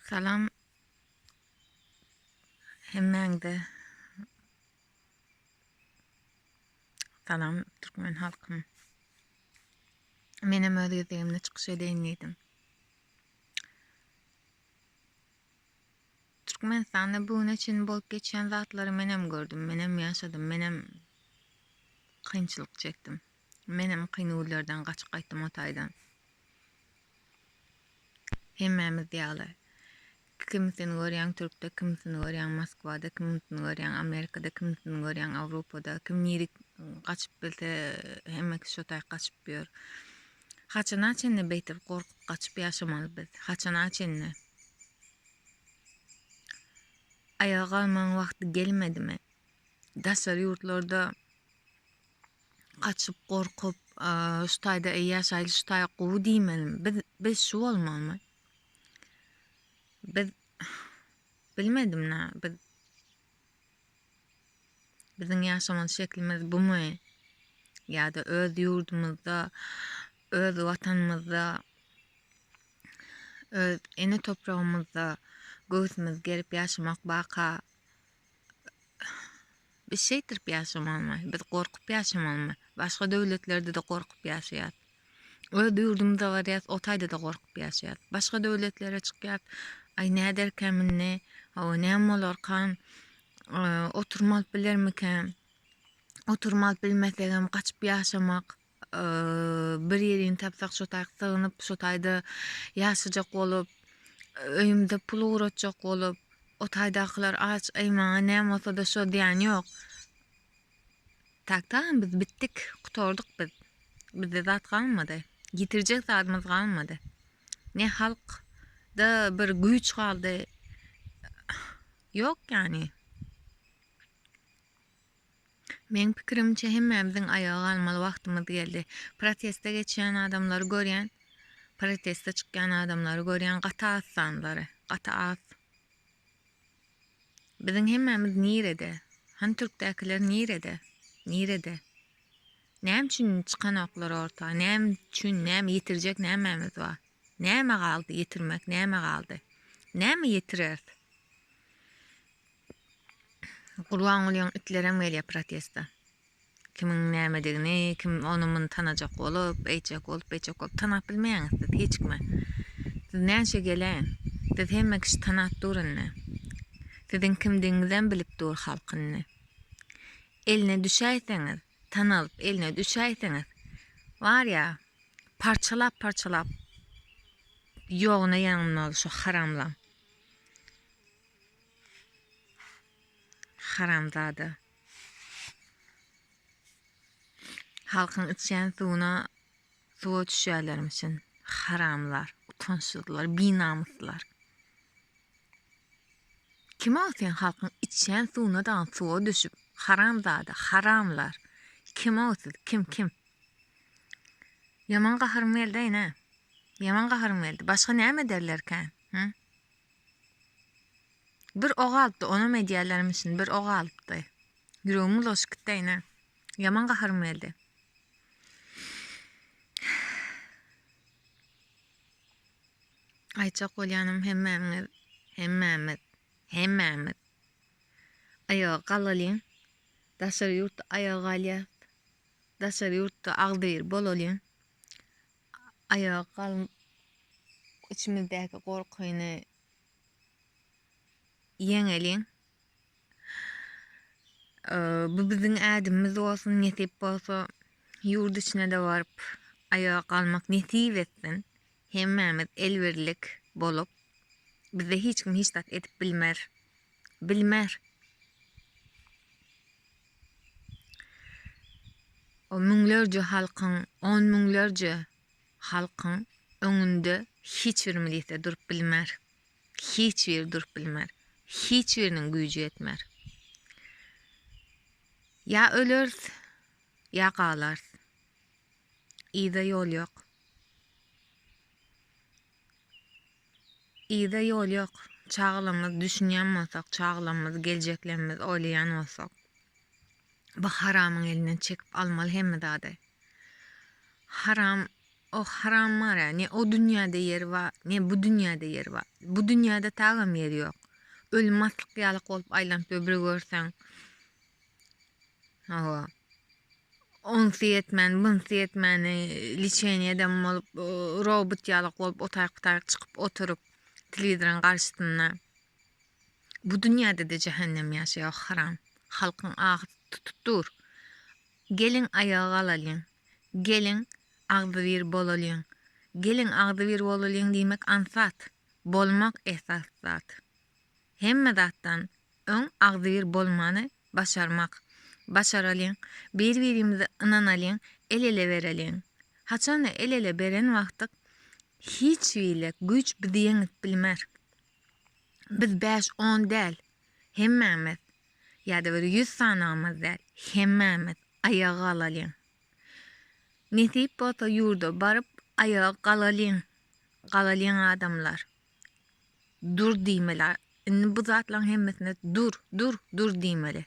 Salam hemmäňize. Salam türkmen halkym. Menem öz gezegimde çykyş edeýin diýdim. Türkmenistanda bu güne çenli bolup geçýän zatlary menem gördüm, menem ýaşadym, menem kynçylyk çekdim. Menem kyn günlerden gaçyp gaýtdym o taýdan. Hemmämiz ýaly. Kimisini görýäň Türkde, kimisini görýäň Moskwada, kimisini görýäň Amerikada, kimisini görýäň Awrupada. Kim nirik gaçyp bilse, hemme kişi şo taýy gaçyp ýör. Haçana çenli beýdip gorkup gaçyp ýaşamaly biz? Haçana çenli? Aýaga galmagyň wagty gelmedimi? Daşary ýurtlarda gaçyp gorkup şu taýda eý ýaşaýly şu taý gowy diýmelimi biz biz şu bolmalymy biz bilmedim na biz biziň ýaşamaly şeklimiz bumy ýa-da öz ýurdumyzda öz watanymyzda öz ene topragymyzda göwsümiz gerip ýaşamak baka Biz şeýtirip ýaşamalymy? Biz gorkup ýaşamalymy? Başga döwletlerde-de gorkup ýaşaýas. Öz ýurdumyza barýas, o taýda-da gorkup ýaşaýas. Başga döwletlere çykýas. Aý, näderkäm indi? Hawa, näme bolarkam? Oturma alyp bilermikäm? Oturma alyp bilmesegem, gaçyp ýaşamak. Bir ýerini tapsak, şo taýda sygynyp, şo taýda ýaşajak bolup, öýümize pul ugratjak bolup, o taýdakylar aç, eý maňa näme bolsa-da şo diýen ýok. Tak-tagam biz bitdik, gutardyk biz. Bizde zat galmady. Ýitirjek zadymyz galmady. Ne halkda bir güýç galdy. Ýok ýany. Meň pikirimçe hemmämiziň aýaga galmaly wagtymyz geldi. Proteste geçýän adamlary görýän, proteste çykýan adamlary görýän gaty az sanlary, gaty az. Biziň hemmämiz nirede? Hany türkdäkiler nirede? Nirede? Näme üçin çykanoklar orta? Näme üçin, näme ýitirjek nämämiz bar? Näme galdy ýitirmek, näme galdy? Näme ýitireris? Gurbangulyň itlerem gelýär protesta. Kimiň nämedigini, kim ony muny tanajak bolup, eýtjek bolup, beýtjek bolup tanap bilmeýäňiz siz hiç kime. Siz näçe gelen, siz hemme kişi tanap dur indi. Siziň kimdigiňizem bilip dur halk indi. Eline düşäýseňiz, tanalyp eline düşäýseňiz, var ýa, parçalap-parçalap ýoguna ýanmaly şo haramlaň. Haramzada. Halkyň içýän suwuna suwa düşýärlermişin. Haramlar, utançsyzlar, binamyslar. Kim ol sen halkyň içýän suwuna dagy suwa düşüp, haramzada, haramlar. Kim ol siz, kim, kim? Ýaman gaharym geldi ine. Ýaman gaharym geldi. Başga näme ederlerkä? Hı? Bir o galypdy, onam edýärlermişin, bir o galypdy. Ýüregim bulaşyp gitdi ine. Ýaman gaharym geldi. Aýtjak bolýanym hemmämiz, hemmämiz, hemmämiz aýaga galalyň. Daşary ýurtda aýaga galýas. Daşary ýurtda agzybir bolalyň. Aýaga galyp içimizdäki gorkyny ýeňeliň. Bu biziň ädimimiz bolsun, nesip bolsa ýurt içine-de baryp aýaga galmak nesip etsin. Hemmämiz elbirlik bolup, bize hiç kim hiç zat edip bilmer. Bilmer. O müňlerce halkyň, on müňlerce halkyň öňünde hiç bir milisiýa durup bilmer. Hiç biri durup bilmer. Hiç biriniň güýji ýetmer. Ýa öleris, ýa galarys. Yza ýol ýok. Yza ýol ýok. Çagalarymyz düşünýän bolsak, çagalarymyz geljeklerimiz oýlaýan bolsak, bu haramyň elinden çekip almaly hemme zady. Haram. O haram bar ya, ne o dünýäde ýeri bar, ne bu dünýäde ýeri bar. Bu dünýäde tagam ýeri ýok. Öli maslyk ýalyk bolup aýlanyp ýör bir görseň. Hawa. Onsy ýetmän, bunsy ýetmän, liçeniýedem bolup, robot ýalyk bolup otaýyk butaýyk çykyp oturyp telewizoryň garşysynda. Bu dünýäde-de jähennem ýaşaýar haram. Halkyň ahy tutup dur. Geliň aýaga galalyň. Geliň agzybir bolalyň. Geliň agzybir bolalyň diýmek aňsat. Bolmak esasy zat. Hemme zatdan öň agzybir bolmany başarmak. Başaralyň. Bir-birimize ynanalyň, el-ele bereliň. Haçanda el-ele beren wagtyk hiç birlek güýç bizi ýeňip bilmer. Biz bäş-on däl, hemmämiz, ýa-da bir ýüz sanagymyz däl, hemmämiz aýaga galalyň. Nesip bolsa ýurda baryp aýaga galalyň, galalyň adamlar. Dur diýmeli. Indi bu zatlaryň hemmesine dur, dur, dur diýmeli.